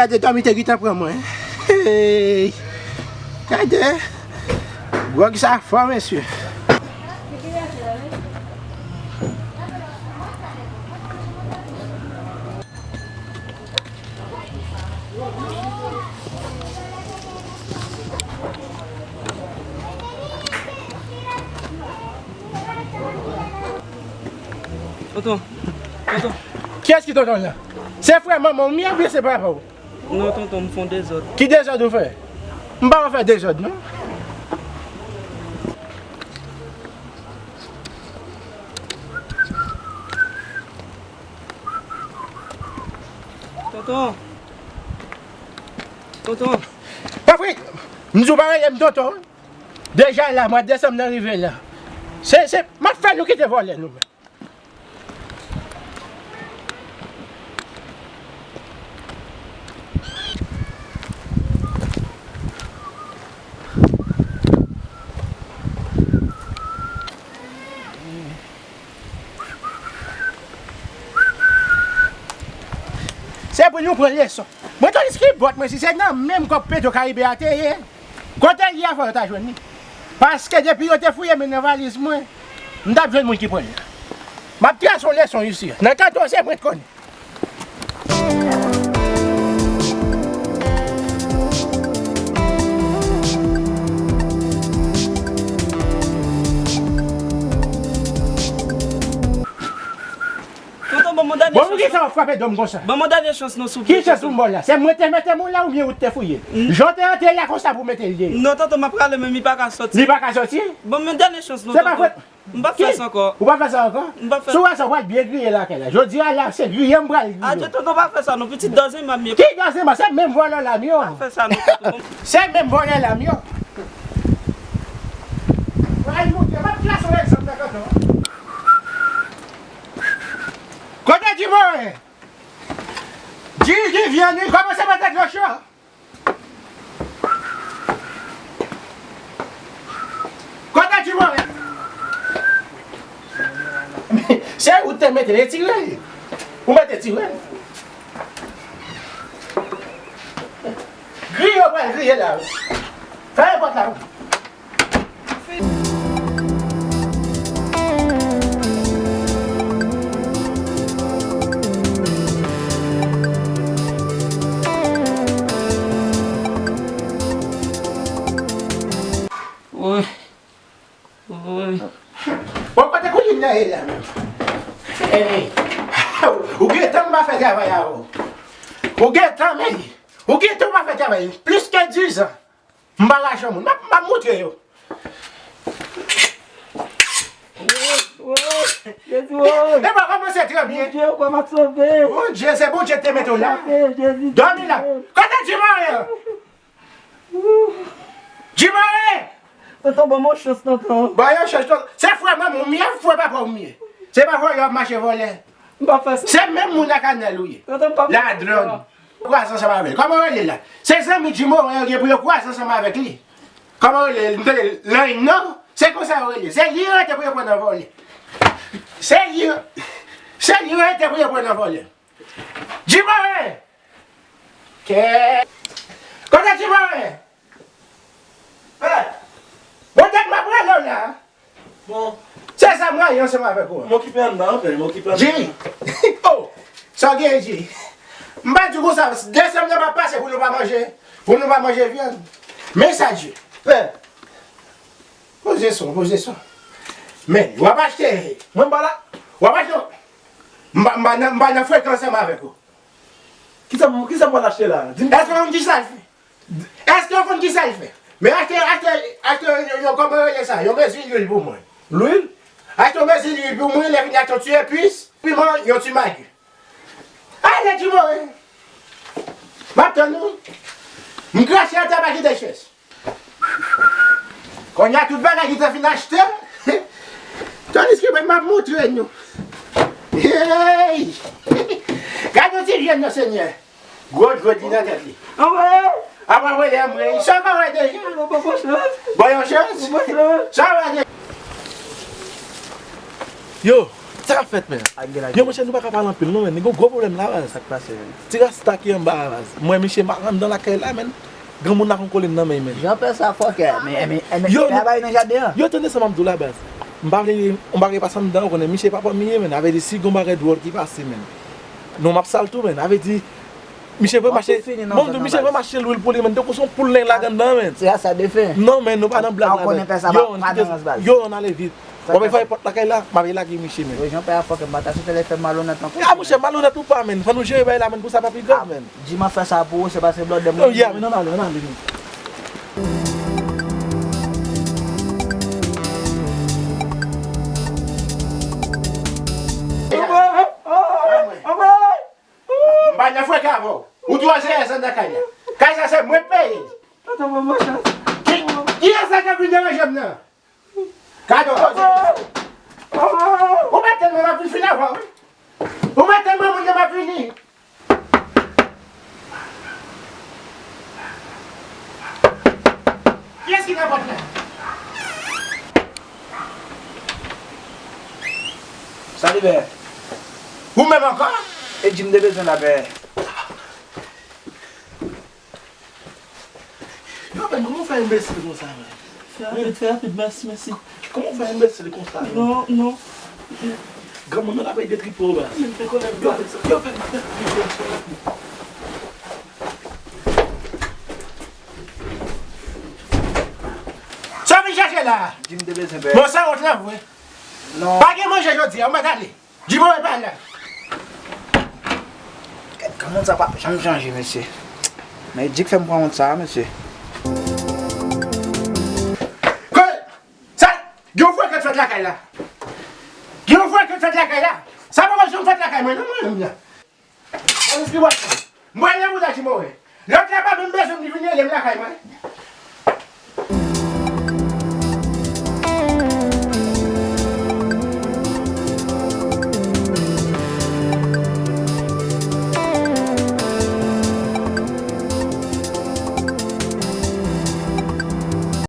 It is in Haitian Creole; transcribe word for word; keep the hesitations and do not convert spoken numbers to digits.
Gade dòmi te gentan pran mwen. Hey! Gade! Gwòg sa fò, mesye. Tonton, tonton. Kiyès ki tonton la? Se frè manman w m ye oubyen se papa w? Non, tonton, m fè yon dezòd. Ki dezòd ou fè? M pa wè w fè dezòd, non. Tonton. Tonton. Patrick, m di w pa rele m tonton. Deja la, mwa desanm nan rive la. Se, se, m ap fè nou kite vòlè nou menm. Se pou nou pran leson. Mwen tandis ki bòt mwen si se nan menm kòb Petro Karibe a te ye. Kote l ye a fò yo ta jwenn li. Paske depi yo te fouye men nan valiz mwen, m t ap jwenn moun ki pran l la. M ap trase yon leson isi. Nan katòz se mwen t konnen. Tonton, ban m yon dènye chans. Bon, poukisa w ap frape do m konsa? Ban m yon dènye chans non, souple. Ki chans pou m ba w la? Se mwen te mete moun la oubyen ou te fouye? Jan w te antre la konsa pou mete l deyò? Non, tonton, m ap prale, men li pa ka sòti. Li pa ka sòti? Ban m yon dènye chans non, tonton. Se pa fòt. M p ap fè sa ankò. Ou p ap fè sa ankò? M p ap fè. Si w wè sa, w pral byen griye lakay la. Jodi a la, se griye m pral griye w. Adje, tonton, pa fè sa non, pitit dòzèman m ye. Ki dòzèman? Se menm vòlè la m yo. Pa fè sa non, tonton. Se menm vòlè la m yo. Pral montre, m ap trase yon egzanp nan kanton. Kote Dimoren? Di, di, vyann wi, kòmanse mete dlo cho. Kote Dimoren? Se ou te mete l, etire l. Ou mete etire l. Griye, w pral griye la wi. Fèmen pòt la wi. Woy. Woy. Bon, kote koulin nan ye la menm? Hey. Ou gen tan m pa fè travay avè w. Ou gen tan, men. Ou gen tan m pa fè travay. Plis ke dizan. M pa rache yon moun. M ap, m ap montre yo. Woy, woy, Jezi, woy. E pa kòmanse trè byen. Bondye, ou pa m ap sove. Bondye, se Bondye ki te mete w la. Sove, Jezi. Dòmi la. Kote Dimoren an? Dimoren! Tonton, ban m yon chans, tonton. Ban yon chans, tonton. Se frè manman w m ye, frè papa w m ye. Se pa vòlè w ap mache vòlè. M p ap fè sa. Se menm moun ak Anèl ou ye. Tonton, m p ap fè sa. Ladròn. Kouraz ansanm avè l. Kòman w rele l la? Se zanmi Dimoren yo gen pou yo kouraz ansanm avèk li. Kòman w rele l? M tande l Lany, non? Se konsa yo rele. Se li yo rete pou yo pran nan vòlè. Se li yo, se li yo rete pou yo pran nan vòlè. Dimoren! Kè! Kote Dimoren? Pè! Bon, tèt m ap rele w la. Bon. Se sa m rayi ansanm avèk ou an. M okipe anndan, pè, m okipe anndan. Jimmy! Oh! Sa w gen, Jimmy? M pa di w konsa, desanm nan p ap pase pou nou pa manje, pou nou pa manje vyann. Men sa, Jimmy. Pè! Poze son, poze son. Men, w ap achte. Mwen m pa la. W ap achte. M pa, m pa nan, m pa nan frekans ansanm avèk ou. Kisa m, kisa m pral achte la? Di m. Èske w konn kisa l fè? Èske w konn kisa l fè? Men achte, achte, achte yon, yon, kòman yo rele sa? Yon mezi lwil pou mwen. Lwil? Achte yon mezi lwil pou mwen, lè fini achte yon ti epis, piman, yon ti magi. Ale, Dimoren! M ap tann ou. M krache atè, pa kite chèz. Kounye a tout bagay ki te fin achte. Tandiske mwen m ap montre nou. Hey! Gade yon ti jèn nan, Senyè. Gwo dwèt li nan tèt li. Anmwey! Apa w rele anmwey? Sa w pa wè deja? Bon, bon, bon chans. Bon, yon chans. Bon, bon chans. Sa w wè deja? Yo, Sa k ap fèt, men? Ak gen la. Yo, monchè, nou pa ka pale anpil, non, men. Nou gen yon gwo pwoblèm la, baz. Sa k pase, men? Ti rasta ki anba a, baz. Mwen, misye pa anndan lakay la, men. Granmoun nan gon kolin nan men, men. Jan pè sa fòkè, men, men, men, yo, travay nan jaden an. Yo, tande sa m ap di w la, baz. M pa vle, m pa vle pase anndan, ou konnen, misye papa m ye, men. Avè di, si gon bagay dwòl ki pase, men. Non, m ap sal tou, men. Avè di, misye vre mache, bon, misye vre mache lwil pou li, men. Tankou se yon poul nèg la anndan, men. Se sa de fen. Non, men, nou pa nan blag la, men. Yo, yo, ann ale vit. W ap fè pòt lakay la, m ap lage misye, men. Yo, Jan pè a fòkè, m pa ta swete l fè malonèt ankò. A, monchè, malonèt ou pa, men. Fò nou jere bagay la, men, pou sa pa pi grav, men. Di m ap fè sa pou ou, se pa se blòdè mwen. Oh, yeah, men, ann ale, ann ale, men. M pa nan frè avè w. Ou twò serye nan kay la. Kay sa se mwen k peye. Ki, kiyès sa k ap vin deranje m nan? Gade w koze. Ou mèt tèlman m ap vin fini avè w, wi. Ou mèt tèlman moun nan m ap vini. Kiyès ki nan pòt la? Salut, bè. Ou menm ankò? E Jim te bezwen la, bè. Yo, men, kòman w fè enbesil konsa, men? Fè rapid, fè rapid, mèsi, mèsi. Kòman w fè enbesil konsa, men? Non, non. Granmoun nan ap ede tripo, baz. Men, fè kòlè, yo, fè, yo, fè, fè, fè, fè. Sa w vin chèche la? Jim te bezwen, bè. Bon, sa wont la, vre. Non. Pa gen manje jodi a, ou mèt ale. Jim, ou pa la. Gad, granmoun sa p ap janm chanje, mesye. Men Jim fè m pran wont sa, mesye. Sa, gen yon frekant fèt lakay la. Gen yon frekant fèt lakay la. Sa poko janm fèt lakay mwen, non, mwen menm la. Mwen eskri wòch la. Mwen lè mouda Jim, mwen. Lòt la pa menm bezwen li vin rele m lakay mwen.